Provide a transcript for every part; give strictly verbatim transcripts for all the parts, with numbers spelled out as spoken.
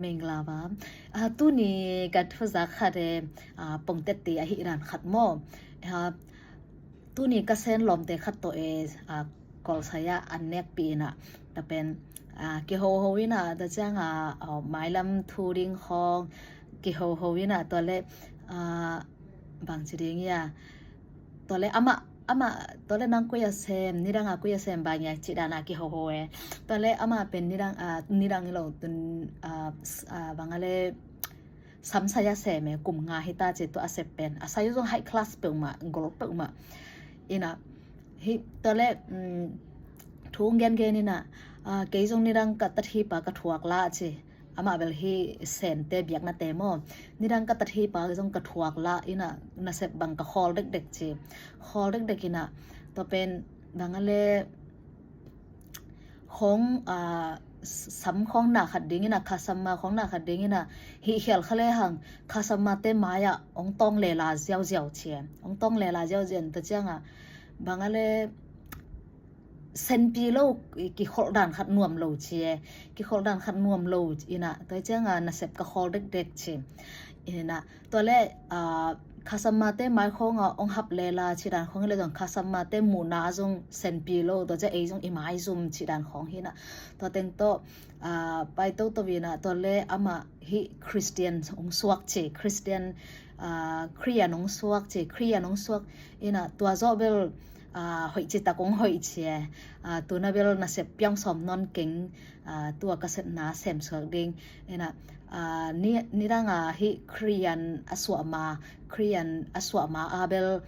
Mingla va. Ah, tuni ka thuzak khat e, ah, pongtet ti ahi dan khat maw. Ah, tuni ka sen lawmte khat tawh e, ah, kolsai ah an nekpih inah. Tua pen, ah, kihoho inah, tua ciang a, ah, mailam thu ding khawng kihoho inah, tua le, ah, bangci ding ia. Tua le amah, amah, tua le nang koi a sem, nidang a koi a sem bang ia cih dan a kihoho e. Tua le amah pen nidang, ah, nidang ilo tun, ah, s-, ah, bang a le samsai a sem e, kum nga hita ci, tua a sep pen. A sai zong high class peuhmah, gol peuhmah. Inah, hi, tua le, mm, thu gen gen inah, ah, kei zong nidang ka tat hi pa ka thuak la ci. Amah bel hi sente biaknate maw. Nidang ka tat hi pa zong ka thuak la inah, nasep bang ka khawl dekdek ci. Khawl dekdek inah, tua pen bang a le khawng, ah, sam khawng na khat ding inah, khasamma khawng na khat ding inah, hih khial kha le hang, khasammate mai ah ong tawng lela ziauziau ci e. Ong tawng lela ziauziau, tua ciang a, bang a le senpi lo, kikholh dan khat nuam lo ci e. Kikholh dan khat nuam lo inah, tua ciang a nasep ka khawl dekdek ci. Inah, tua le, ah, khasammate mai khawng a ong hap lela cih dan khawng hi le zong khasammate muhna zong senpi lo, tua ciang ei zong i maizum cih dan khawng hi inah. Tua teng tawh, ah, pai toto inah, tua le amah hi Christian ong suak ci, Christian, ah, Khrian ong suak ci, Khrian ong suak inah, tua zawh bel, ah, hoih citak ong hoih ci e. Ah, tuna bel nasep piang sawm nawn keng, ah, tua ka sepna sem suak ding. Inah, ah, ni, nidang a hi Khrian a suah ma, Khrian a suah ma a bel,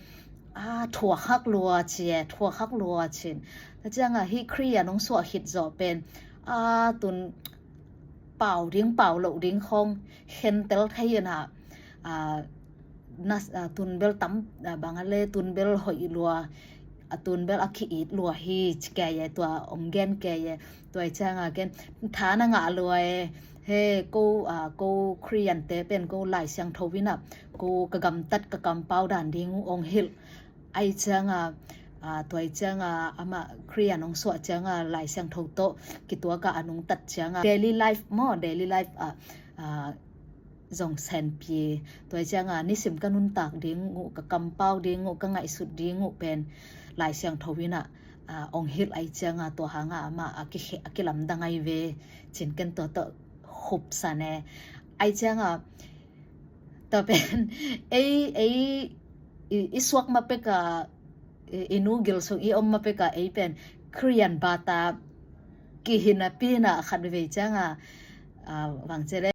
ah, thuak hak lua ci e, thuak hak lua ci. Tua ciang a hi Khrian ong suah khit zawh pen, ah, tun pau ding, pau loh ding khawng khentel thei inah, ah, na, ah, tun bel tam, ah, bang a le tun bel hoih lua, a tun bel a ki-it lua hi ci kei e, tua ong gen kei e. Tua ciang a gen, tha na ngah lua e. He, ko, ah, ko Khriante pen ko Lai Siangtho inah, ko ka gamtat ka kampau dan ding uh ong hilh. Ai ciang a, ah, tua ciang a amah Khrian ong suah ciang a Lai Siangtho tawh kituak a a nungtat ciang a daily life maw, daily life ah, ah, zong senpi. Tua ciang a nisim ka nuntak ding uh, ka kampau ding uh, ka ngaihsut ding uh pen Lai Siangtho inah, ah, ong hilh ai ciang a, tua hang a amah a ki, a kilamdang ai ve cin, ken tua tawh khupsan e. Ai ciang a, tua pen ei, ei, i, i suak ma pek a, i, i nu gil sung i om ma pek a ei pen Khrian bata kihi napi inah khat vei ciang a, ah, bang ci le